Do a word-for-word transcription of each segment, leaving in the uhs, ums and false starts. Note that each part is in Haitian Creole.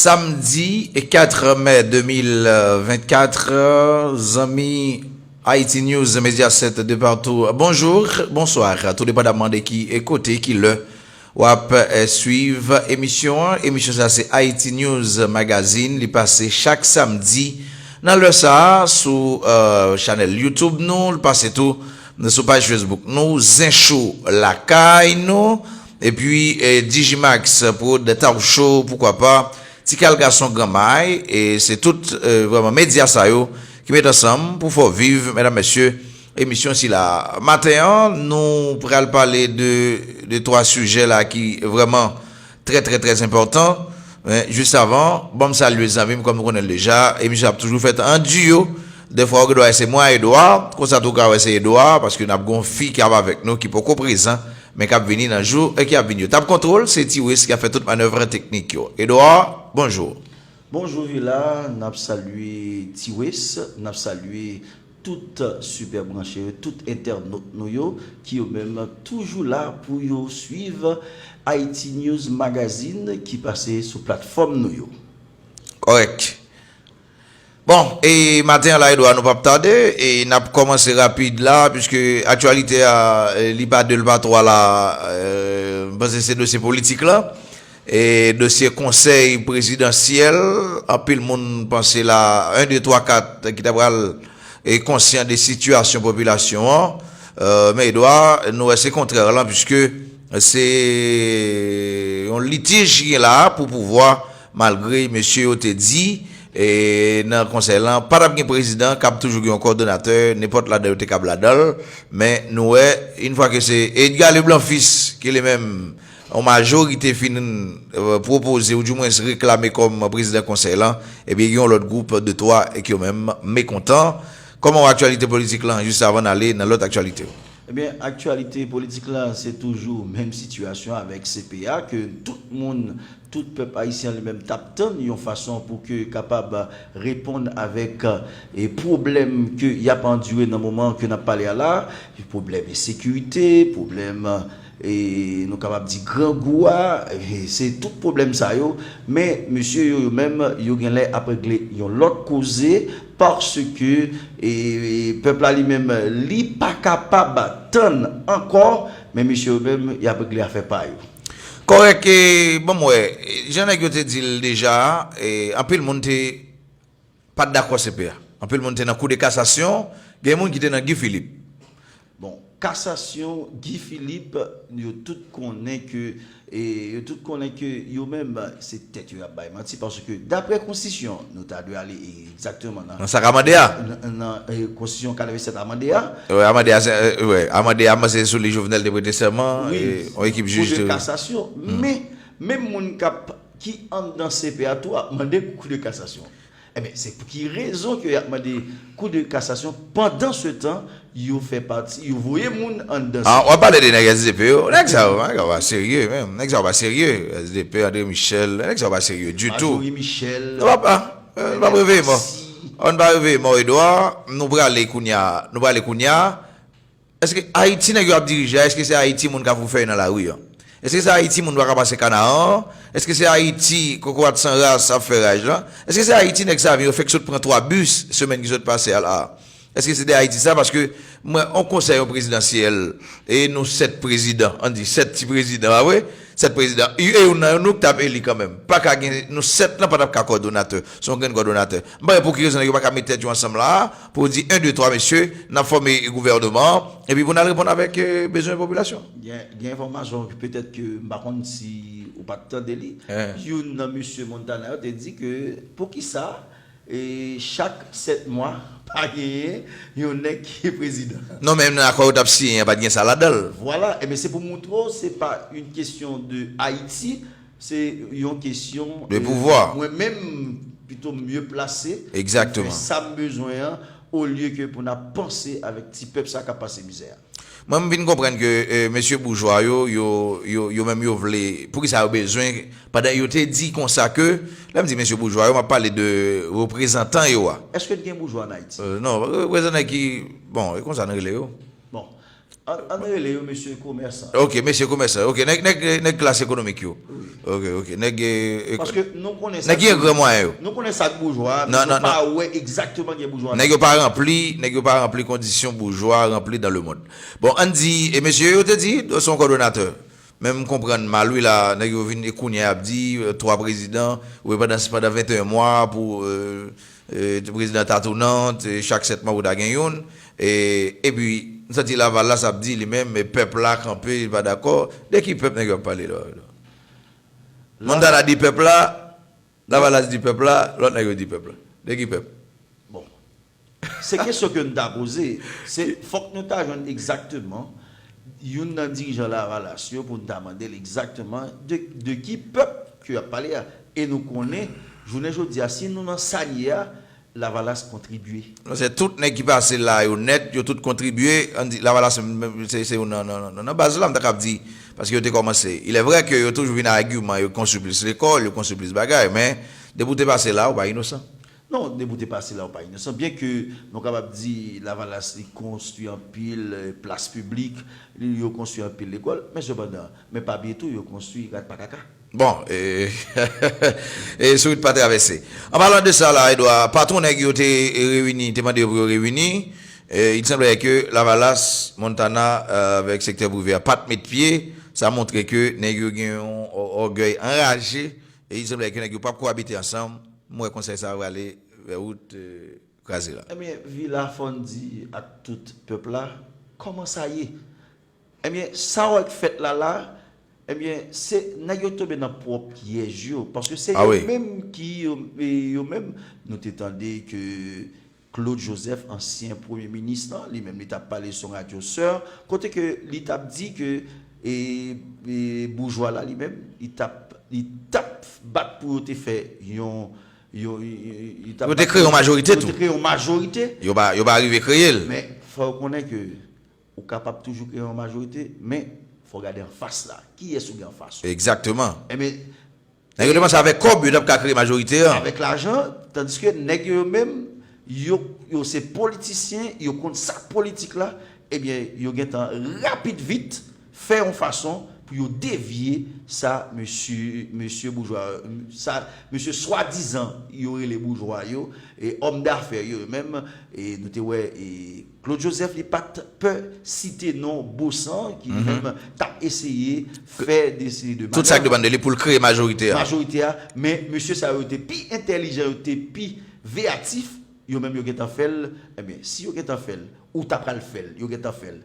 Samdi kat mè de mil vennkat, zanmi Haiti News Media Center de partout, bonjou, bonswa, tou depandaman de ki kote, ki lè w ap swiv emisyon an. Emisyon sa se Haiti News Magazine, li pase chak samdi nan lè sa a sou chanèl YouTube nou, li pase tou sou paj Facebook nou, Zen Show lakay nou, epi Digimax Prod Talk Show, poukwa pa, Ti Kal Gason Granmay, e se tout vrèman medya sa yo ki met ansanm pou fè w viv, medam, mesye, emisyon sila. Maten an, nou pral pale de de twa sijè la ki vrèman trè, trè, trè enpòtan. Men, jis avan, ban m salye zanmi m, kòm nou konnen l deja, emisyon ap toujou fèt an diyo. Dèfwa, ou gen dwa wè se mwen ak Edouard, konsa tou, ou ka wè se Edouard, paske n ap gen yon fi k ap avèk nou ki poko prezan, men k ap vini nan jou e ki ap vini yo. Tab kontwòl, se Ti Wes k ap fè tout manèv teknik yo. Edouard, bonjou. Bonjou Vila, n ap salye Ti Wes, n ap salye tout sipè branche yo, tout entènòt nou yo, ki yo menm toujou la pou yo swiv Haiti News Magazine ki pase sou platfòm nou yo. Kòrèk. Bon, e maten an la, Edouard, nou p ap tade, e n ap kòmanse rapid la, piske aktyalite a, e, li pa de, li pa twa la, e, m panse se dosye politik la. E dosye konsèy prezidansyèl, anpil moun panse la, en, de, twa, kat, ki ta pral, e, konsyan de sitiyasyon popilasyon an. E, men Edouard, nou wè se kontrè lan, piske se yon litij ki gen la pou pouvwa, malgre mesye yo te di, e, nan konsèy lan, pa t ap gen prezidan, k ap toujou gen yon kòdonatè, nenpòt ladan yo te kab ladan l, men nou wè, yon fwa ke se Edgar Leblanc Fils, ki li menm, yon majorite fin, e, pwopoze, oudimwens reklame kòm prezidan konsèy lan, epi gen yon lòt gwoup de twa ki yo menm mekontan. Kòman w wè aktyalite politik lan, jis avan n ale nan lòt aktyalite yo? Ebyen, aktyalite politik lan, se toujou menm sitiyasyon avèk C P A, ke tout moun, tout pèp ayisyen li menm t ap tann yon fason pou ke kapab reponn avèk, e, pwoblèm ke y ap andire nan moman ke n ap pale a la, pwoblèm ensekirite, pwoblèm, e, nou kapab di grangou a, e, se tout pwoblèm sa yo, men mesye yo, yo menm, yo genlè ap regle yon lòt koze, paske, e, pèp la li menm, li pa kapab tann ankò, men mesye yo menm, y ap regle afè pa yo. Kòrèk, e, bon, m wè, jan nèg yo te di l deja, e, anpil moun te pa t dakò C P A. Anpil moun te nan kou de kasasyon, gen moun ki te nan Guy Philippe. Bon, kasasyon, Guy Philippe, yo tout konnen ke, e, yo tout konnen ke yo menm, se tèt yo y ap bay manti, paske daprè konstitisyon, nou ta dwe ale egzakteman nan, nan sa k amande a? Nan, nan, e, konstitisyon katrevennsèt amande a. Wi, amande a, se, e, wi, amande a, se sou li Jovenel te prete sèman, wi, e, yon ekip jij te. Kou de kasasyon. Hmm. Men, menm moun k ap, ki anndan C P A tou ap mande kou de kasasyon. Ebyen, se pou ki rezon ke y ap mande kou de kasasyon pandan se tan, yo fè pati, yo voye moun anndan C P A? Ah, w ap pale de nèg S D P yo? Nèg sa yo, nèg sa yo pa serye menm. Nèg sa yo pa serye. S D P, André Michel, nèg sa yo pa serye ditou. Majorie Michel, yo pa, pa, yo pa reveye mò. Maxi. Ann pa reveye mò, Edouard. Nou prale kounye a, nou prale kounye a. Èske Ayiti nèg yo ap dirije a? Èske se Ayiti moun ka fout fèy nan lari an? Èske se Ayiti moun pa ka pase Kanaran an? Èske se Ayiti kokorat san ras ap fè raj lan? Èske se Ayiti nèg sa yo fèk sot pran twa bis semèn ki sot pase a la? Èske se de Ayiti sa? Paske m wè yon konsèy prezidansyèl, e nou sèt prezidan, ann di sèt ti prezidan, pa vre? Sèt prezidan. E youn nan nou k t ap eli kanmenm. Pa ka gen, nou sèt lan pa t ap ka kòdonatè. Se yon grenn kòdonatè. M pa wè pou ki rezon nèg yo pa ka met tèt yo ansanm la a, pou di en, de, twa, mesye, n ap fòme gouvènman an, epi pou n al reponn avèk, e, bezwen popilasyon. Gen, gen enfòmasyon ke petèt ke m pa konn si ou pa t tande li. Youn nan mesye Montana yo te di ke poukisa, e, chak sèt mwa, pa genyen yon nèg ki prezidan. Non, men nan akò yo t ap siyen an, pa t gen sa ladan l. Vwala, ebyen, se pou montre w, se pa yon kesyon de Ayiti, se yon kesyon de pouvwa. Mwen menm, pito m mye plase pou m fè sa m bezwen an, olye ke pou n ap panse avèk ti pèp sa k ap pase mizè a. Mwen, m vin konprann ke eh, mesye boujwa yo, yo, yo, yo menm yo vle, poukisa yo bezwen, pandan yo te di konsa ke, lè m di mesye boujwa yo, m ap pale de reprezantan yo a. Èske n gen boujwa an Ayiti? Euh, non, reprezantan ki, bon, e konsa nou rele yo. Bon, an, an rele yo mesye komèsan. Ok, mesye komèsan. Ok, nèg, nèg, nèg klas ekonomik yo. Ok, ok. Nèg, eh, Paske nou konnen nèg ki gen gran mwayen yo. Nou konnen sa k boujwa, men Non, nou non, pa wè egzakteman gen boujwa. Nèg yo pa ranpli, nèg yo pa ranpli kondisyon boujwa ranpli dans le monde. Bon, ann di, e mesye yo te di, se yon kòdonatè. Men m konprann mal wi la, nèg yo vin e kounye a ap di, euh, twa prezidan, wi pandan, pandan venteyen mwa pou euh, euh, prezidan ta tounant, euh, chak sèt mwa pou ta gen youn. E, epi, m santi Lavalas ap di li menm, men pèp la kanpe, li pa dakò. De ki pèp nèg yo ap pale la? Montana di pèp la, Lavalas di pèp la, lòt nèg yo di pèp la. De ki pèp? Bon. Se kesyon ke n ta poze. Se fòk nou ta jwenn egzakteman youn nan dirijan Lavalas yo pou n ta mande l egzakteman de, de ki pèp ke y ap pale a. E nou konnen, jounen jodi a, si nou nan sa n ye a, Lavalas kontribye. Non, se tout nèg ki pase la yo nèt, yo tout kontribye. Ann di, Lavalas menm, se, se yo nan, nan, nan, nan baz la, m ta kab di, paske yo te kòmanse. Il est vrai ke yo toujou vin ak agiman, yo konstwi plis lekòl, yo konstwi plis bagay, men depi w te pase la, ou pa inosan. Non, depi w te pase la, ou pa inosan. Byen ke nou kapab di Lavalas li konstwi anpil eh, plas piblik, li- yo konstwi anpil lekòl, men sepandan, men pa bliye tou, yo konstwi rat pa kaka. Bon, e, e sou wout pa travèse. An palan de sa la, Edwa, patwon nèg yo te reyini, te mande yo pou yo reyini. E, il semblerait que Lavalas, Montana, euh, avèk sektè prive a, pa t met pye. Sa montre ke nèg yo gen yon ògèy anraje. E il semblerait que nèg yo p ap ko abite ansanm. M wè konsèy sa a prale vè wout euh, kraze la. Ebyen, Vila Fondi ak tout pèp la, kòman sa ye? Ebyen, sa w k fèt la la, ebyen, se nèg yo tonbe nan pwòp pyèj yo. Paske se Ah yo wi. Menm ki, yo, yo menm, nou te tande ke Claude Joseph, ansyen premye minis lan, li menm li t ap pale sou radyo sè, kote ke li t ap di ke e, e, boujwa la li menm, li t ap li t ap bat pou yo te fè yon yon li t ap Yo te kreye yon majorite yo tou. Te kreye yon majorite. Yo pa, yo pa rive kreye l. Men fò w konnen ke ou kapab toujou kreye yon majorite, men fò w gade anfas la. Kiyès ou gen anfas ou? Egzakteman. Ebyen, Nèg yo te panse avèk kòb yo t ap ka kreye majorite an. Avèk lajan, tandiske nèg yo menm, yo, yo se politisyen, yo konn sa k politik la, ebyen, yo gentan rapid vit fè yon fason pou yo devye sa mesye, mesye boujwa, sa mesye swadizan yo rele boujwa yo, e òm dafè yo menm, e nou te wè, e Claude Joseph li pa t pè site non Bosan ki li menm t ap eseye fè de seri de Tout sa k depann de li pou l kreye majorite a. Majorite a, men mesye sa yo te pi entèlijan, yo te pi veyatif, yo menm yo gentan fè l, ebyen, si yo gentan fè l, ou ta pral fè l, yo gentan fè l.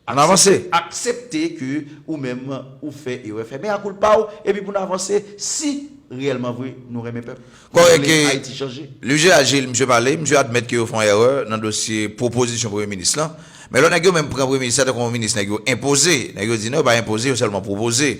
Ann avanse. Aksepte ke ou menm ou fè erè, fè mea culpa w, epi pou n avanse, si reyèlman vre nou renmen pèp. Kòrèk Nou vle e- Ayiti chanje. Lije Ajil, misye pale, misye admèt ke yo fè yon erè nan dosye pwopozisyon premye minis lan. Men lò nèg yo menm pran premye minis la tankou yon minis nèg yo enpoze. Nèg yo di non, yo pa enpoze, yo sèlman pwopoze.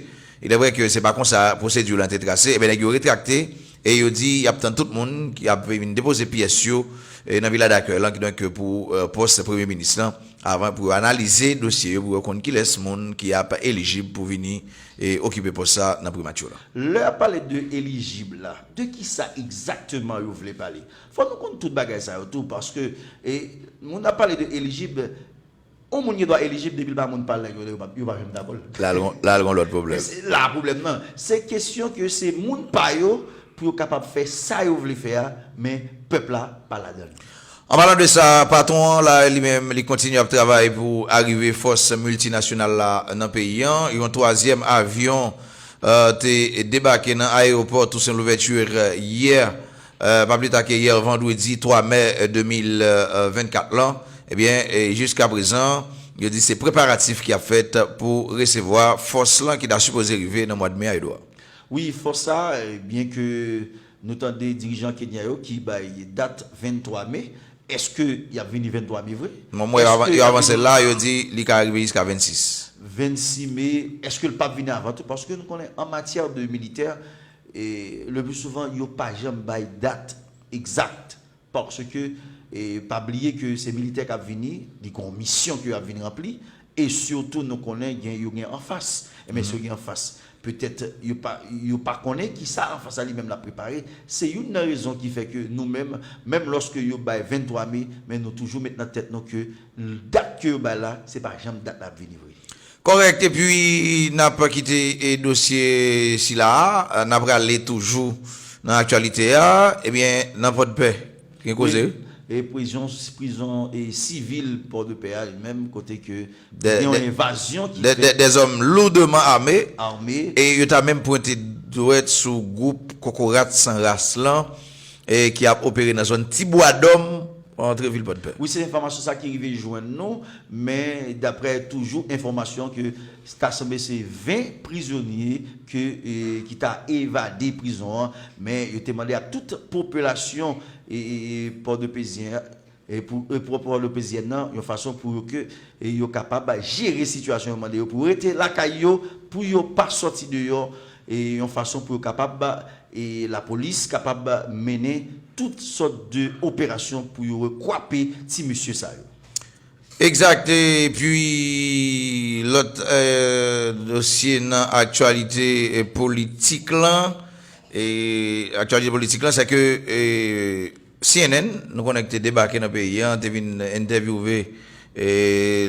Il est vrai que se pa konsa pwosedi lan te trase. Ebyen, nèg yo retrakte e yo di y ap tann tout moun ki ap vin depoze pyès yo e, nan Vila Dakèy lan, kidonk pou euh, pòs premye minis lan, avan pou yo analize dosye yo, pou yo konn kilès moun ki ap elijib pou vini e okipe pòs sa nan primati la. Lè y ap pale de elijib la, de ki sa egzakteman yo vle pale? Fò nou konn tout bagay sa yo tou, paske e, moun ap pale de elijib, yon moun gen dwa elijib depi l pa moun pa l nèg yo, yo pa, yo pa janm dakò l. La l gon- la l gon lòt pwoblèm. Se la pwoblèm nan. Se kesyon ke se moun pa yo pou yo kapab fè sa yo vle fè a, men pèp la pa ladan l. An palan de sa, patwon an la li menm li kontinye ap travay pou arive fòs miltinasyonal la nan peyi an. Yon twazyèm avyon euh, te debake nan ayewopò Toussaint Louverture yè, euh, pa pli ta ke yè vandredi twa mè euh, de mil vennkat lan. Ebyen, e jiska prezan, yo di se preparatif ki ap fèt pou resevwa fòs lan ki ta sipoze rive nan mwa de me a, Edwa. Wi, fòs sa, eh, byen ke nou tande dirijan Kenya yo ki bay dat venntwa me, èske y ap vini venntwa me vre? Mwen, mwen, yo avan- yo avanse la, yo di li ka rive jiska vennsis. Vennsis me, èske l p ap vini avan tou? Paske nou konnen an matyè de militè, e, le pli souvan, yo pa janm bay dat egzak. Paske, e, pa bliye ke se militè k ap vini, li gen yon misyon ke y ap vin ranpli, E sitou nou konnen gen yo gen anfas. Ebyen, si yo gen anfas, petèt yo pa, yo pa konnen ki sa anfas la li menm l ap prepare. Se youn nan rezon ki fè ke nou menm, menm lòske yo bay venntwa me, men nou toujou met nan tèt nou ke dat ke yo bay la, se pa janm dat la ap vini vre. Kòrèk, epi n ap kite e dosye sila a, n ap rale toujou nan aktyalite a, ebyen, nan Pòdpè, gen koze, wi. E prizon, prizon e sivil Pòdpè a li menm, kote ke gen yon envazyon ki fèt. Des hommes lourdement armés. Armés. E yo ta menm pwente dwèt sou gwoup kokorat san ras lan, e ki ap opere nan zòn Ti Bwa Dòm, antre vil Pòdpè. Wi, se enfòmasyon sa ki rive jwenn nou, men daprè toujou enfòmasyon ke ta sanble se ven prizonye ke, e, ki ta evade prizon an, men yo te mande a tout popilasyon, e, e, e, Pòdepezyen, e, pou, e, pou Pòdepezyèn nan, yon fason pou yo ke, e, yo kapab jere sitiyasyon yo, mande yo pou rete lakay yo, pou yo pa sòti deyò, e, yon fason pou yo kapab, e, lapolis kapab mennen tout sòt de operasyon pou yo kwape ti mesye sa yo. Egzak, epi lòt, e, dosye nan aktyalite, e, politik lan, e, aktyalite politik lan, se ke, e, C N N, nou konnen ki te debake nan peyi an, te vin entèvyouve, e,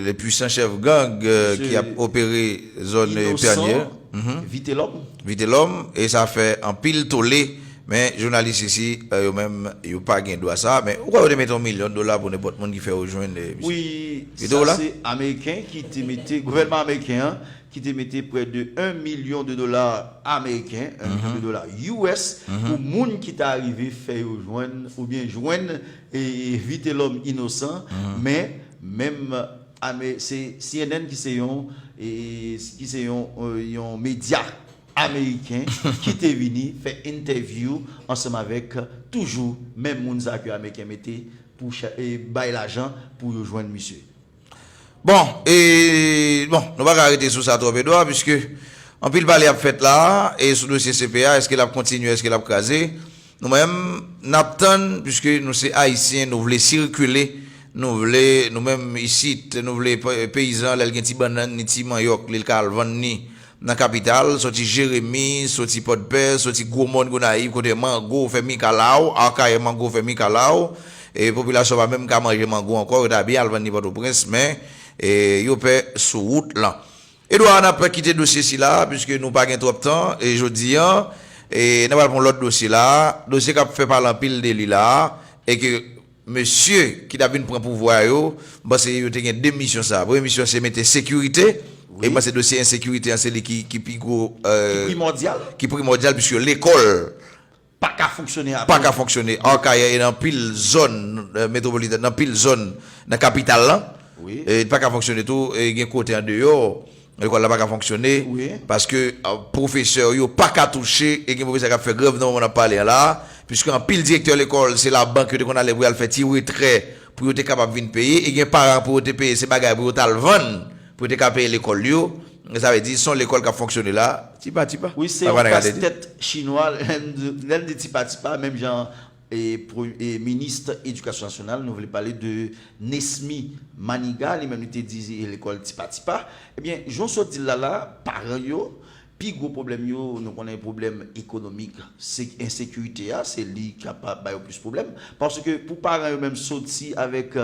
le pwisan chèf gang, e, ki ap opere zòn, e, Pènyè. Vitelòm. Vitelòm, e sa fè anpil tole, men jounalis isi, e, yo menm, yo pa gen dwa sa, men ou kwè yo te mete yon milyon dola pou nenpòt moun ki fè yo jwenn, e, misye? Wi, sa se Ameriken ki te mete, gouvènman ameriken an, ki te mete prè de un milyon de dola ameriken, un milyon de dola U S, pou moun ki ta rive fè yo jwenn, oubyen jwenn, e, e, Vitelòm inosan, men, menm, ame-, se C N N ki se yon, e, ki se yon, e, yon medya ameriken ki te vini fè entèvyou ansanm avèk toujou menm moun sa ke ameriken mete pou cha-, e, bay lajan pou yo jwenn misye. Bon, e, bon, nou pa ka rete sou sa twòp, Edouard, piske anpil pale ap fèt la, e sou dosye C P A, èske l ap kontinye, èske l ap kraze? Nou menm, n ap tann, piske nou se Ayisyen, nou vle sikile, nou vle, nou menm isit, nou vle pe-, peyizan, lè l gen ti bannann, ni ti manyòk, li l ka al vann ni nan kapital, soti Jeremi, soti Pòdpè, soti Gwomòn, Gonayiv, kote mango fè mikalaw, Akayè mango fè mikalaw, e popilasyon pa menm ka manje mango ankò, yo ta byen al vann ni Pòtoprens, men, e, yo pè sou wout lan. Edouard, n ap kite dosye sila, piske nou pa gen twòp tan, e jodi an, e n ap al pou yon lòt dosye la, dosye k ap fè pale anpil de li la, e ke mesye ki t ap vin pran pouvwa yo, m panse yo te gen de misyon sa. Premye misyon se mete sekirite, e m panse dosye ensekirite an se li ki, ki pi gwo, e, ki primòdyal, piske lekòl pa ka fonksyone, pa ka fonksyone. Akayè e nan pil zòn, e, metwopolitèn, nan pil zòn nan kapital lan. Wi. E, li pa ka fonksyone tou, e, gen kote andeyò, lekòl la pa ka fonksyone, paske, e, pwofesè yo pa ka touche, e gen pwofesè k ap fè grèv nan moman n ap pale an la, piske anpil direktè lekòl, se labank yo te konn ale pou y al fè ti retrè, pou yo te kapab vin peye, e gen paran pou yo te peye, se bagay pou yo t al vann, pou yo te ka peye lekòl yo. Sa vle di, se yon lekòl k ap fonksyone la, tipa tipa. Wi, se yon kastèt chinwa, lè n di, lè n di tipa tipa, menm jan, e, pre-, e, minis edikasyon nasyonal, nou vle pale de Nesmy Manigat, li menm li te di lekòl tipa tipa. Ebyen, jan w sot di l la la, paran yo, pi gwo pwoblèm yo, nou konnen pwoblèm ekonomik, se ensekirite a, se li k ap bay yo plis pwoblèm. Paske pou paran yo menm soti avèk,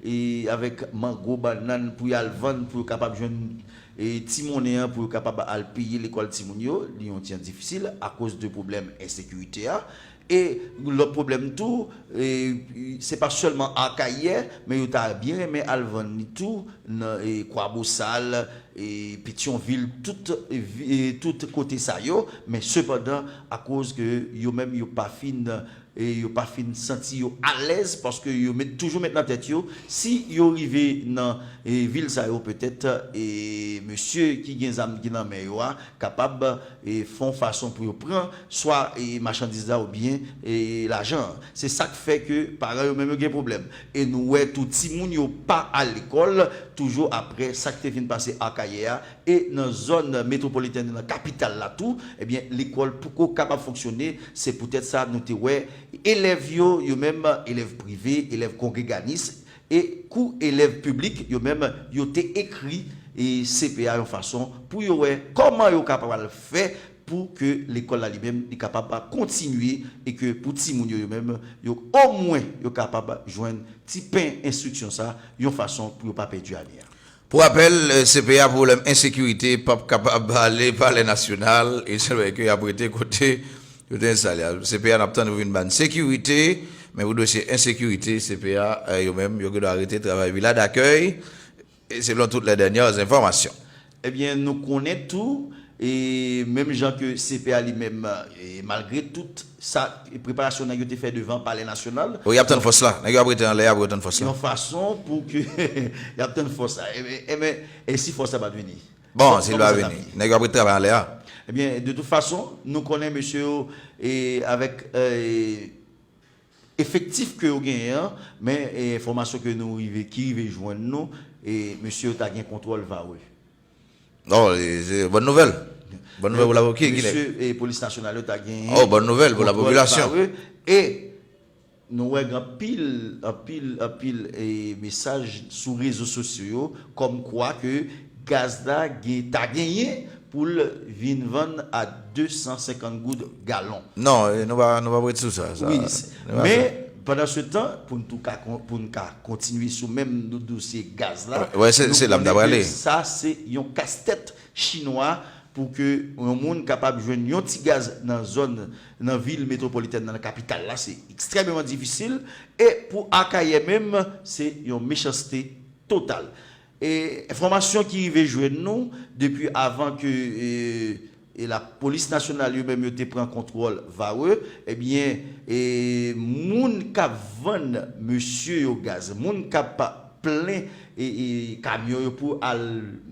e, avèk mango, bannann pou y al vann, pou yo kapab jwenn, e, ti monnen an, pou yo kapab al peye lekòl timoun yo, li yon ti jan difisil akoz de pwoblèm ensekirite a. E lòt pwoblèm tou, e, se pa sèlman Akayè, men yo ta byen renmen al vann li tou nan, e, Kwabosal, e, Petyonvil, tout, e, vi-, e, tout kote sa yo. Men sepandan, akoz ke yo menm yo pa fin, e, yo pa fin santi yo alèz, paske yo met, toujou met nan tèt yo, si yo rive nan, e, vil sa yo, petèt, e, mesye ki gen zam ki nan men yo a, kapab, e, fè yon fason pou yo pran swa, e, machandiz la oubyen, e, lajan an. Se sa k fè ke paran yo menm yo gen pwoblèm. E nou wè tou timoun yo pa al lekòl, toujou aprè sa k te fin pase Akayè a, e nan zòn metwopolitèn nan, kapital la tou, ebyen, lekòl poko kapab fonksyone. Se poutèt sa nou te wè elèv yo, yo menm, elèv prive, elèv kongreganis, e kou elèv piblik, yo menm, yo te ekri, e C P A yon fason pou yo wè kòman yo kapab al fè pou ke lekòl la li menm li kapab kontinye e ke pou timoun yo yo menm yo omwen yo kapab jwenn ti pen enstriksyon sa yon fason pou yo pa pèdi ane a. Pou rapèl, eh, C P A pwoblèm ensekirite p ap kapab ale Palè Nasyonal e se vre ke y ap rete kote yo te enstale a. C P A n ap tann pou vin ba n sekirite, men pou dosye ensekirite, C P A, eh, yo menm, yo gendwa rete travay vila dakèy, e selon tout les dernières informations. Ebyen, nou konnen tou, e menm jan ke C P A li menm, e malgre tout sa, e preparasyon nèg yo te fè devan Palè Nasyonal. Wi, y ap tann fòs la. Nèg yo ap rete anlè a pou yo tann fòs la. Yon fason pou ke y ap tann fòs la. Ebyen, ebyen, e si fòs la pa t vini? Bon, si l pa vini, nèg yo ap ret travay anlè a. Ebyen, de tout fason, nou konnen mesye yo, e avèk, e, efektif ke yo genyen an, men, e, enfòmasyon ke nou rive, ki rive jwenn nou, e mesye yo ta gen kontwòl Varreux. Non, e, se bòn nouvèl. Bòn nouvèl pou la ki, ki mesye, e, polis nasyonal yo ta gen, oh, bòn nouvèl pou la kontwòl popilasyon. Varreux, e nou wè gen anpil, anpil, anpil, e, mesaj sou rezo sosyo yo, kòmkwa ke gaz la gen, ta genyen pou l vin vann a de san senkant goud galon. Non, e, nou pa, nou pa ret sou sa. Sa, wi, men pandan se tan, pou n tou ka kon-, pou n ka kontinye sou menm nou dosye gaz la, wè, wè, se, nou se la m ta konnen prale. Sa se yon kastèt chinwa pou ke yon moun kapab jwenn yon ti gaz nan zòn, nan vil metwopolitèn nan, nan kapital la, se ekstrèmeman difisil. E pou Akayè menm, se yon mechanste total. E enfòmasyon ki rive jwenn nou depi avan ke, e, e lapolis nasyonal yo menm yo te pran kontwòl Varreux, ebyen, e moun k ap vann mesye yo gaz, moun k ap plen, e, e, kamyon yo pou al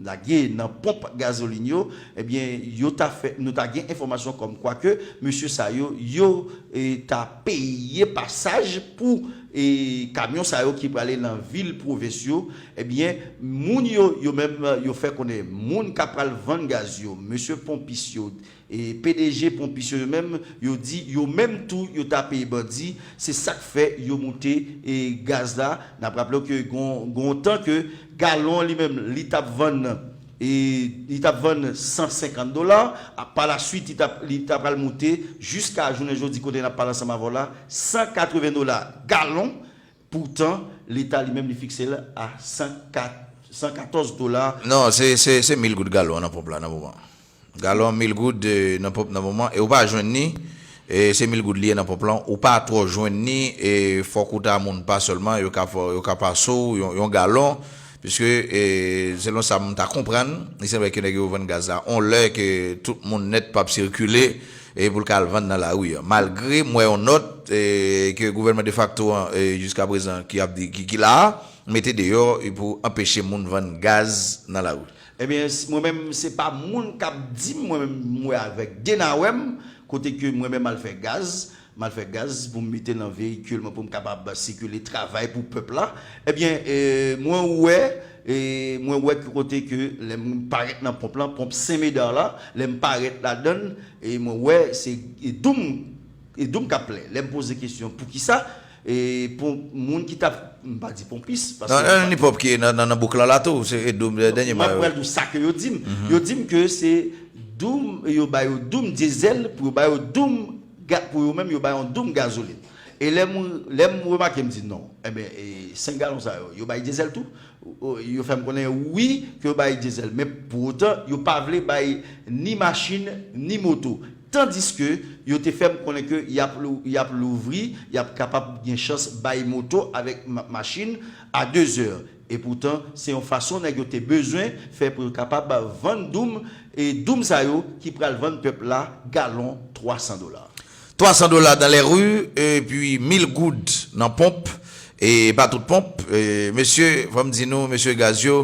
lage nan ponp gazolin yo, ebyen, yo ta fè, nou ta gen enfòmasyon kòmkwa ke mesye sa yo, yo, e, ta peye pasaj pou, e, kamyon sa yo ki prale nan vil pwovens yo. Ebyen, moun yo, yo menm, yo fè konnen moun k ap pral vann gaz yo, mesye ponpis yo, e P D G ponpis yo, yo menm, yo di, yo menm tou, yo ta peye bandi. Se sa k fè yo moute, e, gaz la. N ap raple w ke gon, gon tan ke galon li menm, li t ap vann, e, li t ap vann san senkant dola. A, pa la swit, li t ap, li ta pral moute jiska jounen jodi kote n ap pale ansanm avè w la, san katreven dola galon. Poutan, Leta li menm li fikse l a san kat, san katòz dola. Non, se, se, se mil goud galon an nan ponp la nan moman. Galon mil goud, e, nan ponp nan moman, e ou pa jwenn ni, e se mil goud li ye nan ponp lan, ou pa twò jwenn ni, e fòk ou ta moun pa sèlman, yo ka fè, yo ka pase w yon, yon galon, piske, e, selon sa m ta konprann, li sanble ke nèg yo vann gaz la, on lè ke tout moun nèt p ap sikile, e pou l ka al vann nan lari a. Malgre m wè yon nòt, e, ke gouvènman defakto an, e, jiskaprezan ki ap di, ki, ki la a, mete deyò, e pou anpeche moun vann gaz nan lari. Ebyen, s-, mwen menm, se pa moun k ap di m, mwen menm, m wè avèk de n a wè m, kote ke mwen menm al fè gaz, m al fè gaz pou m mete nan veyikil mwen, pou m kapab sikile, travay pou pèp la. Ebyen, e, mwen wè, e, mwen wè ki kote ke lè m parèt nan ponp lan, ponp Sen Meda la, lè m parèt ladan l, e mwen wè se, e, doum, e, doum k ap plen. Lè m poze kesyon, poukisa? E pou moun ki t ap, m pa di ponpis, paske nan, nan, nan, nan bouk lan la tou, se, e, doum, e, dènye mwa yo. M ap pral di w sa ke yo di m. Yo di m ke se doum, yo ba yo doum dyezèl, pou yo ba yo doum ga-, pou yo menm, yo ba yo doum gazolin. E lè m, lè m remake, m di non. Ebyen, e senk galon sa yo, yo bay dyezèl tou? O, yo fè m konnen wi, ke yo bay dyezèl. Men pou otan, yo pa vle bay ni machin, ni moto. Tandiske yo te fè m konnen ke y ap lou-, y ap louvri, y ap kapab gen chans bay moto avèk ma-, machin a de zè. E poutan, se yon fason nèg yo te bezwen fè pou yo kapab vann doum, e doum sa yo ki pral vann pèp la galon twa san dola. Twa san dola dans les rues, epi mil goud nan ponp, e pa tout ponp. E, mesye, fò m di nou, mesye gaz yo,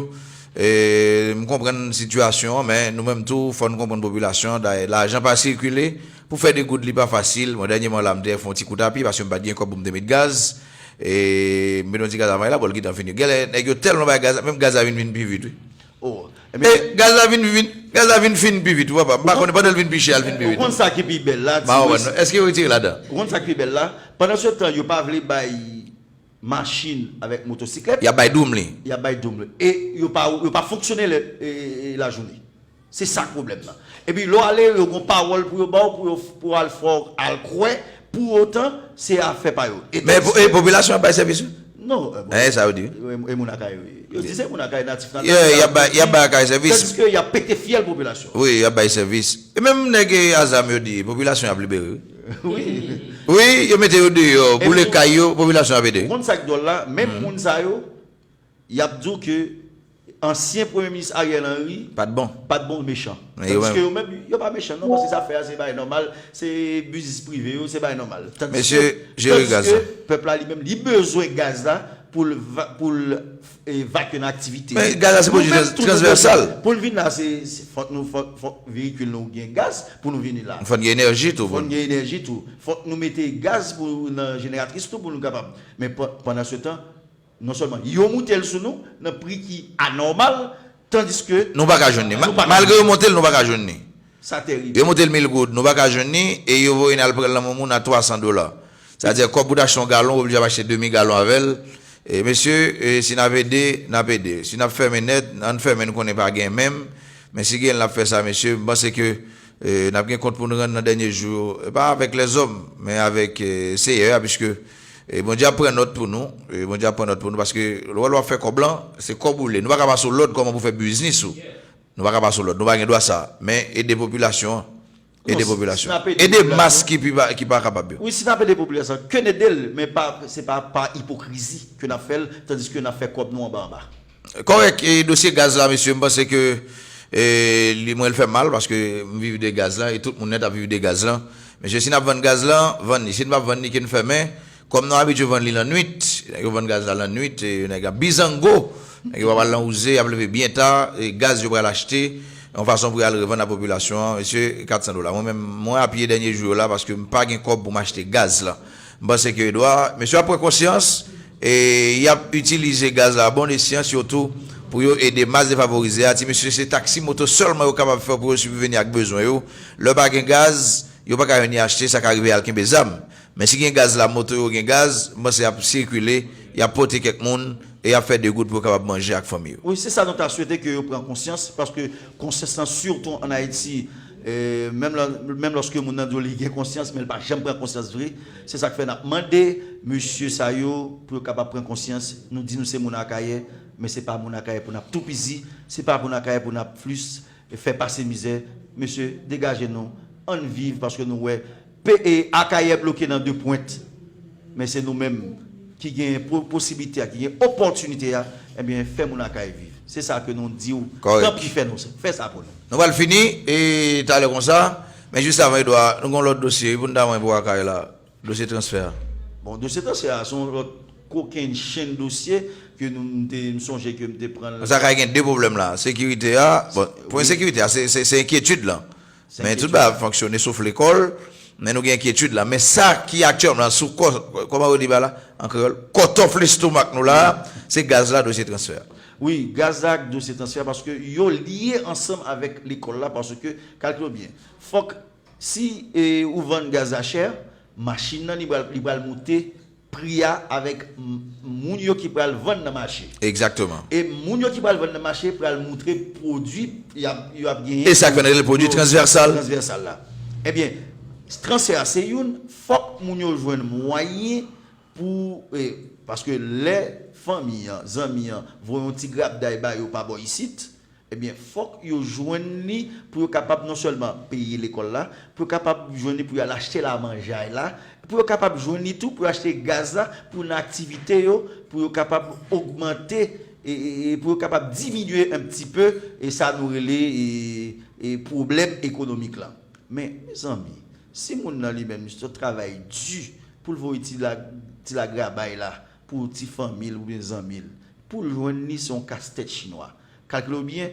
e, m konprann sitiyasyon an, men nou menm tou, fò n konprann popilasyon an. Dayè, lajan pa sikile. Pou fè de goud, li pa fasil. Mwen, dènyèman la, m te fè yon ti kout a pye, paske m pa t gen kòb pou m te met gaz. E, m met yon ti gaz avè l la, bon, l gentan fini. Genlè, nèg yo tèlman bay gaz la, menm gaz la vin, vin pi vit, wi. Oh, e gaz la vin, vin, gaz la vin fin pi vit, wi, papa. M pa konnen, pandan l vin pi chè, l vin pi vit. Ou konn sa ki pi bèl la, ti Wes? Èske yo retire ladan? Ou konn sa ki pi bèl la? Pandan se tan, yo pa vle bay machin, avèk motosiklèt, Y ap bay doum li. Y ap bay doum li. E yo pa, yo pa fonksyone lè, e, e, lajounen. Se sa k pwoblèm nan. Epi lè w ale, yo gon pawòl pou yo ba w, pou yo, pou al fè w al kwè, pou otan, se afè pa yo. E Men tandis po- e popilasyon ap bay sèvis wi. Non, e, bon, E sa yo di. e, e moun Akayè, wi. Yo di se moun Akayè natif natal. Yeah, y ap bay y ap bay Akayè sèvis. Tandis ke y ap pete fyèl popilasyon. Wi, y ap bay sèvis. E menm nèg a zam yo di, popilasyon ap libere. Wi. Wi, yo mete yo deyò, boule tou- kay yo, popilasyon ap ede. Konn sa k dwòl la, menm moun sa yo, y ap di w ke ansyen premye minis Ariel Henry Pa t bon. pa t bon, mechan. Men yo Tandis menm- ke yo menm, yo pa mechan non, paske sa fè a se bagay nòmal, se biznis prive yo, se bagay nòmal. Tandis Mesye, ke- jere tandis gaz ke la. Pèp la li menm, li bezwen gaz la pou l va- pou l e, vakye nan aktivite. Men gaz la se Nou pwodui menm trans- tou, nou transvèsal. bezwen. Pou n vin la, se se- fòk nou fòk fòk veyikil nou gen gaz pou nou vini la. Fò n gen enèji tou. Fòk nou gen enèji tou. Fòk nou mete gaz pou nan jeneratris tou pou nou kapab. Men pa- pandan se tan, non sèlman yo moute l sou nou nan pri ki anòmal, tandis ke Nou pa ka jwenn li. Ma- Nou pa ka Malgre yo monte l, nou pa ka jwenn li. Sa terib. Yo monte l mil goud, nou pa ka jwenn li, e yo voye n al pran l nan men moun a twa san dola. Sa vle di kòb pou t achte yon galon, ou oblije ap achte demi galon avè l. E mesye, e, si n ap ede, n ap ede. Si n ap fèmen nèt, ann fèmen, nou konnen pa gen menm. Men si gen, n ap fè sa, mesye. M panse ke e, n ap gen kont pou n rann nan dènye jou yo, e pa avèk lèzòm, men avèk e, Seyè a, piske e, Bondye ap pran nòt pou nou. E, Bondye ap pran nòt pou nou, paske lè w ap fè kòb lan, se kòb ou le. Nou pa ka pase w lòd kòman pou fè biznis ou. Nou pa ka pase w lòd. Nou pa gen dwa sa. Men ede popilasyon an. Ede Non, si- popilasyon. si n ap ede Ede popilasyon- mas ki pi pa- ki pa kapab yo. Wi, si n ap ede popilasyon, ke n ede l, men pa, se pa pa ipokrizi ke n ap fè l, tandis ke n ap fè kòb nou anba anba. Kòrèk, e dosye gaz la, mesye, m panse ke e, li, mwen, l fè m mal, paske m viv de gaz la, e tout moun nèt ap viv de gaz la. Mesye, si n ap vann gaz la, vann li. Si n p ap vann li, ke n fèmen. Kòm nou abitye vann li lannwit, nèg yo vann gaz la lannwit, e, nèg ap bizango, nèg yo pa pral nan wouze, y ap leve byen ta, e gaz yo pral achte, yon fason pou y al revann a popilasyon an, mesye, kat san dola. Mwen menm, mwen apiye dènye jou yo la, paske m pa gen kòb pou m achte gaz la. M panse ke Edwa, mesye ap pran konsyans, e y ap itilize gaz la a bon esyan, sitou pou yo ede mas defavorize a. Ti mesye, se taksi moto sèlman yo kapab fè pou yo sibveni ak bezwen yo. Lè pa gen gaz, yo pa ka jwenn li achte, sa ka rive y al kenbe zam. Men si gen gaz la, moto yo gen gaz, m panse y ap sikile, y ap pote kèk moun, e y ap fè degout pou yo kapab manje ak fanmi yo. Wi, se sa nou ta swete ke yo pran konsyans, paske konsyans lan, sitou ann Ayiti, e, menm lè, menm lòske moun nan di w li gen konsyans, men l pa janm pran konsyans vre. Se sa k fè n ap mande mesye sa yo pou yo kapab pran konsyans. Nou di nou se moun Akayè, men se pa moun Akayè pou n ap toupizi, se pa moun Akayè pou n ap plis fè pase mizè. Mesye, degaje nou, ann viv, paske nou wè pe- e, Akayè bloke nan de pwent. Men se nou menm ki gen po- posiblite a, ki gen opòtinite a, ebyen, fè moun Akayè viv. Se sa ke nou di w. Kòrèk. Tanpri, fè nou sa. Fè sa pou nou. Nou pral fini, e talè konsa, men jis avan, Edwa, nou gen yon lòt dosye pou n ta mwen pou Akayè la. Dosye transfè a. Bon, dosye transfè a, se yon lòt kokenn chenn dosye ke nou, m te, m sonje ke m te pran l. Sa ka gen de pwoblèm la. Sekirite a, bon, pou ensekirite a, se, se, se enkyetid la. Men tout bagay ap fonksyone, sof lekòl, men nou gen enkyetid la. Men sa ki aktyèlman sou kò, kòman yo di ba la, an kreyòl, kòtòf lestomak nou la, se gaz la, dosye transfè a. Wi, gaz la ak dosye transfè a, paske yo lye ansanm avèk lekòl la, paske, kalkile w byen, fòk, si e, ou vann gaz la chè, machin nan, li pral, li pral moute pri a avèk m- moun yo ki pral vann nan mache. Egzakteman. E moun yo ki pral vann nan mache pral moutre pwodui y ap, yo ap genyen. E sa k fè n rele l pwodui transvèsal. Transvèsal la. Ebyen, transfè a se youn, fòk moun yo jwenn mwayen pou, e, paske lè fanmi an, zanmi an, voye yon ti grapday ba yo pa bò isit, ebyen, fòk yo jwenn li pou yo kapab non sèlman peye lekòl la, pou yo kapab jwenn li pou y al achte lamanjay la, pou yo kapab jwenn li tou pou yo achte gaz la, pou nan aktivite yo, pou yo kapab ogmante, e, e, e pou yo kapab diminye un petit peu, e sa nou rele, e, e pwoblèm ekonomik la. Men, mezanmi, si moun nan li menm, li sot travay di pou l voye ti la, ti lagrabay la, pou ti fanmi l oubyen zanmi l, pou l jwenn li, se yon kastèt chinwa. Kalkile w byen,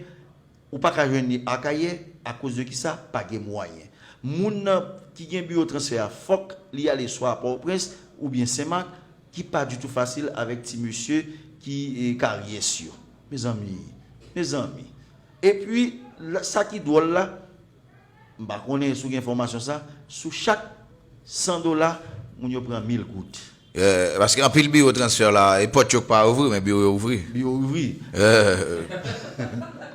ou pa ka jwenn li Akayè, akoz de kisa? Pa gen mwayen. Moun nan ki gen biwo transfè a, fòk li ale swa a Pòtoprens oubyen Senmak, ki pa ditou fasil avèk ti mesye ki, e, karyès yo. Mezanmi, mezanmi. Epi, la- sa ki dwòl la, m pa konnen si w gen enfòmasyon sa, sou chak san dola, moun yo pran mil goud. Eh, paske anpil biwo transfè la, e pòt yo k pa ouvri, men biwo yo ouvri. Biwo ouvri. Eh,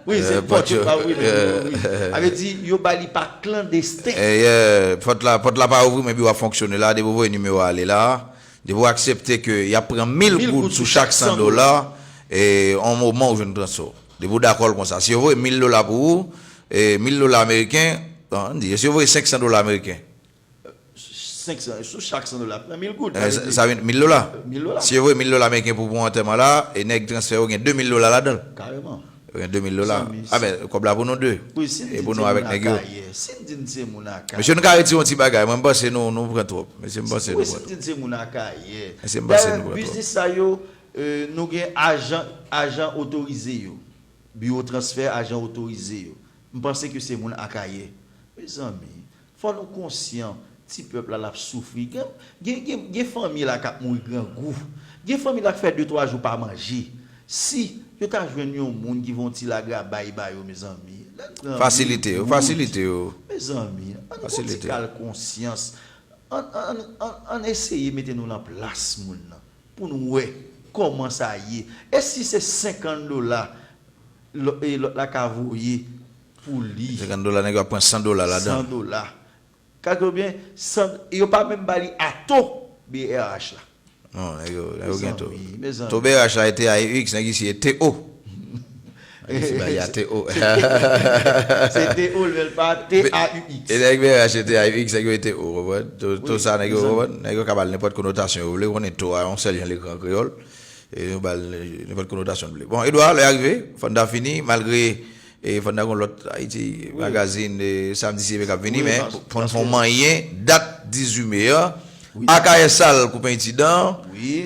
Wi, se pòt yo pa ouvri, men biwo ouvri. Sa vle di, yo ba li pa klandesten. Eh, eh, pòt la, pòt la pa ouvri, men biwo ap fonksyone la. Depi w voye nimewo a ale la, depi w aksepte ke y ap pran mil goud sou chak san dola, e yon moman ou jwenn transfè w. Depi w dakò l konsa. Si yo voye mil dola pou ou, e mil dola ameriken, an, di, si yo voye senk san dola ameriken, senk san, sou chak san dola, pran mil goud. Eh, sa, sa vin mil dola. Mil dola. Si yo voye mil dola ameriken pou, pou antèman la, e nèg transfè yo gen de mil dola ladan l. Kareman. Yo gen de mil dola. Ah, men, kòb la pou nou de. E pou nou avèk nèg yo. Si n di n se moun Akayè. Mesye, nou ka retire yon ti bagay. Mwen, m panse nou, nou pran twòp. Mesye, m panse nou pran twòp. Si n di n se moun Akayè. Mesye, m panse nou pran twòp. Dayè, biznis sa yo, euh, nou gen ajan, ajan otorize yo. Biwo transfè, ajan otorize yo. M panse ke se moun Akayè. Mezanmi, fò nou konsyan, ti pèp la l ap soufri. Gen, gen, gen, gen fanmi la k ap mouri grangou. Gen fanmi la k fè de twa jou pa manje. Si yo ta jwenn yon moun ki voye yon ti lagrabay ba yo, mezanmi, lè n pran mil goud. Fasilite yo, fasilite yo. Mezanmi, ann gon ti kal konsyans. Ann, ann, ann, ann eseye mete nou nan plas moun nan pou n wè kòman sa ye. E si se senkant dola lò- e lòt la ka voye pou li? Senkant dola, nèg yo ap pran san dola ladan. San dola. Kalkile byen, san, yo pa menm ba li ato B R H la. Non, nèg yo, nèg yo gen to. Mezanmi, mezanmi. To B R H la e T A U X, nèg isi e T O. Nèg isi ba li a T O. Se T O, l pa T A U X. E nèg B R H e T A U X, nèg yo e T O, konprann? To, to sa, nèg yo, konprann? Nèg yo ka ba l nenpòt konotasyon yo vle, ou konnen to a yon sèl jan l ekri an kreyòl. E nou ba l nenpòt konotasyon nou vle. Bon, Edouard, lè a rive, fò n ta fini, malgre, e, fò n ta gon lòt Ayiti Magazine, e, samdi si Dye vle k ap vini, men fò n fè yon manyen, dat dizuit me a, Akayè Sal koupe en ti dan,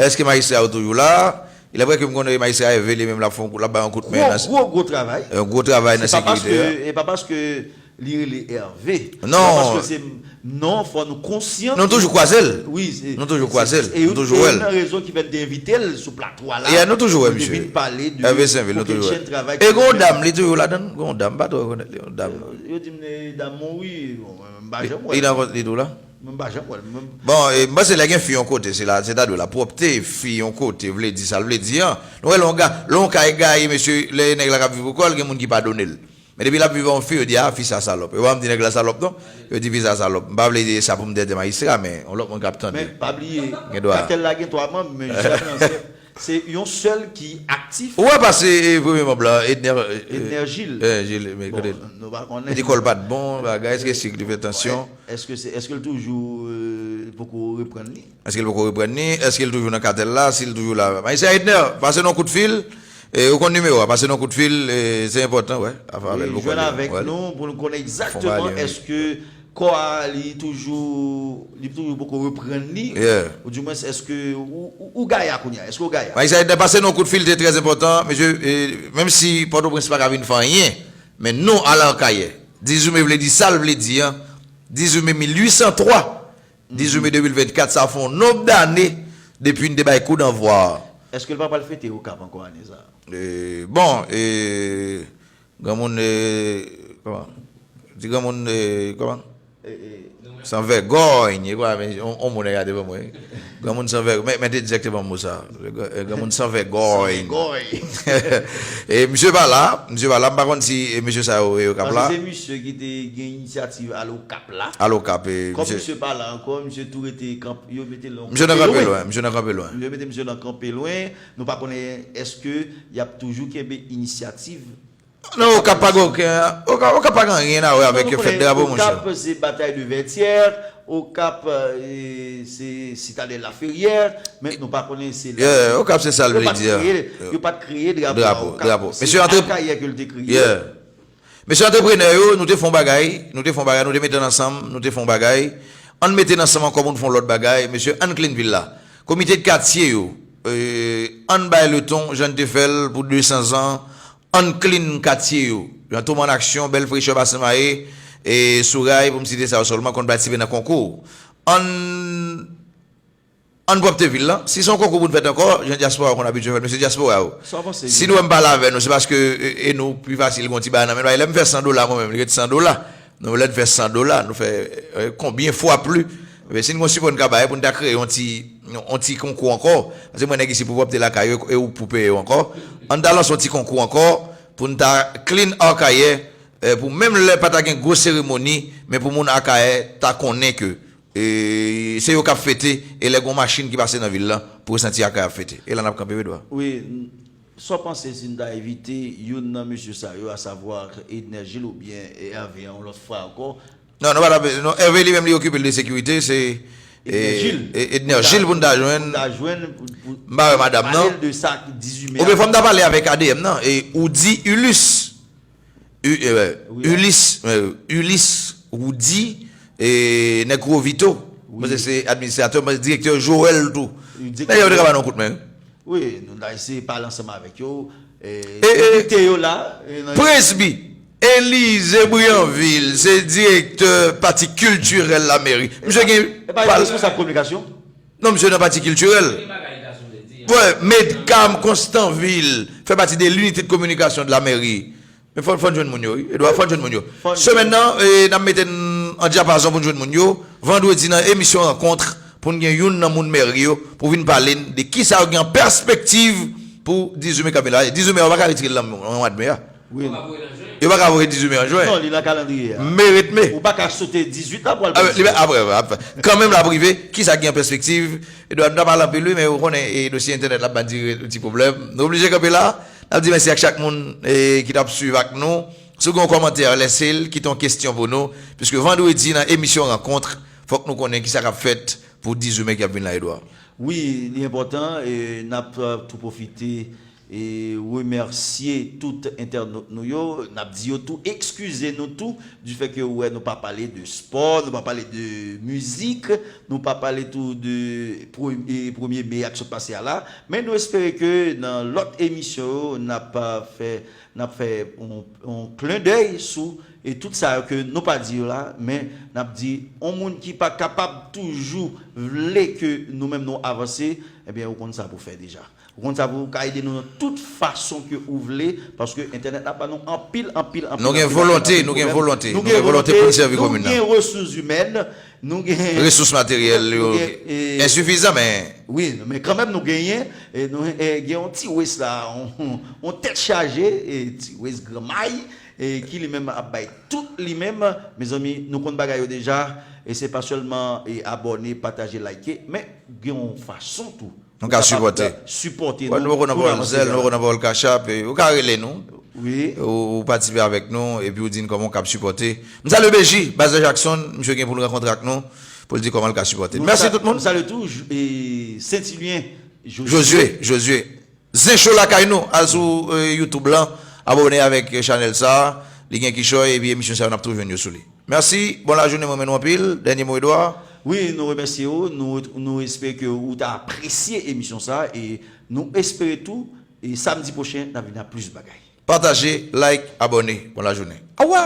èske majistra yo toujou la? Il est vrai ke m konnen majistra Hervé li menm l ap fè yon kout, l ap bay yon kout men nan. Gwo, gwo, gwo travay. Yon gwo travay nan sekirite a. Se pa paske, e pa paske li rele Hervé. Non. Non, paske se, non, fò nou konsyan. Nou toujou kwaze l. Wi, se, nou toujou kwaze l. Nou toujou wè l. E youn nan rezon ki fè n te envite l sou plato a la. Yeah, nou toujou wè misye. Pou l te vin pale de kokennchenn travay ki fèt. E gon dam, li toujou ladan l. Gon dam, m pa twò rekonèt li, yon dam. Yo di m dam mouri, bon, m pa janm wè l. Li nan vant li tou la? Mwen m pa janm wè l. Bon, e, m panse lè gen fi yon kote, se la, se ta dwe la pwòpte fi yon kote vle di sa l vle di an. Nou wè lè yon ga, lè yon kay gaye, mesye, lè nèg la k ap viv pou kò l, gen moun ki padone l. Men depi l ap viv ak yon fi, yo di, a, fi sa salòp. Yo pa janm di nèg la salòp, non. Yo di fi sa salòp. M pa vle di sa pou m tenten majistra, men yon lòt moun k ap tande. Men pa bliye, katèl la gen twa manm, men chèf lan se, se yon sèl ki aktif. Ou wè pase, e, premye manm lan, Edner, e, Edner Gilles. Edner Gilles, men kote l? Bon, nou pa konnen. Li di kò l pa t bon, bagay, èske sik li fè tansyon? Èske se, èske l toujou, e, poko reprann li? Èske l poko reprann li? Èske l toujou nan katèl la? Si l toujou la, majistra Edner, pase n yon kout fil. E, ou konn nimewo a, pase n yon kout fil, e, se enpòtan, wè. Afè avè l, pou jwenn avèk nou, pou nou konnen egzakteman èske kò a li toujou, li toujou poko reprann li, oudimwens èske ou, ou, ou gaye a kounye a, èske ou gaye a? Majistra Edner, pase n yon kout fil, se trè enpòtan, mesye, e, menm si Pòtoprens pa ka vin fè anyen, men nou, Akayè, dizuit me vle di sa l vle di an, dizuit me mil uit san twa, dizuit me de mil vennkat, sa fè yon nonb dane depi n te bay kou danvwa a. Èske l pa pral fete Okap ankò ane sa a? E, bon, e, granmoun, e, kòman? Di granmoun, e, kòman? San vègòy, e kwa, men, on, on moun gade ban mwen. Granmoun san vègòy, men, men te egzakteman mo sa. E, granmoun san vègòy. San vègòy. E misye pa la, misye pa la, m pa konn si, e, mesye sa yo, e, yo k ap la. Paske se misye ki te gen inisyativ al Okap la. Al Okap, e, kòm misye pa la ankò, misye tou rete kanpe, yo mete l nan kanpe lwen. Misye nan kanpe lwen, misye nan kanpe lwen. Yo mete misye nan kanpe lwen, nou pa konnen èske y ap toujou kenbe inisyativ. Non, Okap pa gen okenn, Okap, Okap pa gen anyen a wè avèk fèt drapo, monchè. Okap se Batay de Vètyè, Okap, e, se Sitadèl Laferyè, men nou pa konnen se la. Yeah, Okap se sa l vle di a. Yo pa t kreye drapo a Okap. Drapo. Se Akayè ke l te kreye. Mesye antreprenè yo, nou te fè yon bagay, nou te fè yon bagay, nou te mete n ansanm, nou te fè yon bagay. Ann mete n ansanm ankò pou n fè yon lòt bagay. Mesye, ann clean vil la. Komite de katye yo, e, ann bay leton, jan n te fè l pou de san zan, ann clean katye yo. Jan Toman an aksyon, bèl frechè Basen Maye, e, Sou Ray, pou m site sa yo sèlman, konn patisipe nan konkou. Ann Ann pwòpte vil lan. Si se yon konkou pou n fèt ankò, jan dyaspora yo konn abitye fè l, mesye dyaspora yo. Si nou wè m pale avè nou, se paske, e, e nou pi fasil gen yon ti bagay nan men nou. Lè m fè san dola mwen menm, li ret san dola. Nou, lè n fè san dola, nou fè, e, konbyen fwa pli Ebyen, si n gen yon sipò n ka bay, pou n ta kreye yon ti, yon ti konkou ankò, paske mwen nèg isi pou pwòpte lakay yo, e ou pou peye yo ankò, ann ta lanse yon ti konkou ankò, pou n ta clean Akayè, eh, pou menm lè pa ta gen gwo seremoni, men pou moun Akayè ta konnen ke, eh, se yo k ap fete, e lè gen yon machin ki pase nan vil lan, pou yo santi Akayè ap fete. E la n ap kanpe, Edouard. Wi, n- sa w panse si n ta envite youn nan mesye sa yo, asavwa Edner Gilles oubyen Hervé yon lòt fwa ankò? Non, nou pa ta, non, Hervé li menm li okipe l de sekirite, se Edner eh, Gilles. eh, Edner Gilles pou n ta jwenn. Pou n ta jwenn, pou, pou M pa wè madanm pale nan. De sa, dizuit me Oubyen a. Fò m ta pale avèk A D M nan. E Oudi Ulysse. U- eh, Wi. Ulysse, eh, Ulysse Oudi, e nèg Rovito. Wi. Mwen se, se administratè, mwen se direktè Joel tou. Direktè Nèg yo te ka ba nou kout men. Wi, nou ta eseye pale ansanm avèk yo. E, E, e, envite yo la. E, nan Presby Elysée Brianville, se direktè pati kiltirèl lameri. Misye gen e pa pal- responsab kominikasyon? Non, misye nan pati kiltirèl. Wè, Medcam Constanville fè pati de linite de kominikasyon de lameri. Men fò, fò n jwenn moun yo, wi. Edouard, fò n jwenn moun yo. Fò n Semèn nan, e, n ap mete n an dyapazon pou n jwenn moun yo. Vandredi nan emisyon Rankont, pou n gen youn nan moun mèri yo, pou vin pale n de kisa yo gen an pèspektiv pou dizuit me k ap vin la. Dizuit me, yo pa ka retire l nan mwa de me a. Wi. Yo pa ka voye dizuit me an jwen. Non, li nan kalandriye a. Me ret me. Ou pa ka sote dizuit la pou al pou dizuit. Apre, apre, apre. Kanmenm l ap rive, kisa ki gen pèspektiv? Edouard, nou ta pale anpil, wi, men ou konnen, e, dosye entènèt la ap ban ti, ti pwoblèm. Nou oblije kanpe la. N ap di mèsi ak chak moun, e, ki t ap swiv ak nou. Si w gen yon kòmantè, lèse l, kite yon kesyon pou nou. Piske vandredi, nan emisyon Rankont, fòk nou konnen kisa k ap fèt pou dizuit me k ap vin la, Edouard. Wi, li enpòtan, e n ap, e, tou pwofite e remèsye tout entènot nou yo. N ap di yo tou, eskize nou tou, du fait que, wè, nou pa pale de spò, nou pa pale de mizik, nou pa pale tou de pre- e premye me a k sot pase a la. Men nou espere ke nan lòt emisyon yo, n ap, e, fè, n ap fè yon, yon klen dèy sou e tout sa yo ke nou pa di yo la, men n ap di, yon moun ki pa kapab toujou vle ke nou menm nou avanse, ebyen, ou konn sa pou fè deja. Ou konn sa pou ka ede nou nan tout fason ke ou vle, paske entènèt la ba nou anpil, anpil, anpil, Nou gen anpil, anpil, volonte, anpil nou gen pwoblèm. Volonte, Nou nou gen gen volonte volonte, pou n sèvi nou komin nan. Gen resous imèn, nou gen Resous materyèl nou yo gen, e, ensifizan, men Wi, men kanmenm nou genyen, e, nou, e, gen yon ti wes la, yon, yon tèt chaje, e, ti wes granmay, e, ki li menm ap bay tout li menm. Mezanmi, nou konn bagay yo deja, e se pa sèlman, e, abòne, pataje, like, men gen yon fason tou Nou ka sipòte. Sipòte nou. Wè, nou poko nan pawòl Zelle, nou poko nan pawòl Cash App, e ou ka rele nou. Wi. Ou, ou patisipe avèk nou, epi ou di n kòman ou kab sipòte. M salye Beji, Bazè Jackson, misye gen pou l rankontre ak nou, pou l di kòman l ka sipòte. Mèsi tout moun. Nou salye tou, e, Sentilyen Jozye. Jozye, Jozye. Zen Show lakay nou, al sou, e, YouTube lan, abòne avèk, e, chanèl sa, li gen kichòy, epi emisyon sa yo n ap tou jwenn yo sou li. Mèsi, bon lajounen, mwen renmen nou anpil. Dènye mo, Edouard. Wi, nou remèsye w, nou, nou espere ke ou ta apresye emisyon sa, e nou espere tou, e samdi pwochen, n ap vin ak plis bagay. Pataje, like, abòne. Bon lajounen. Awa!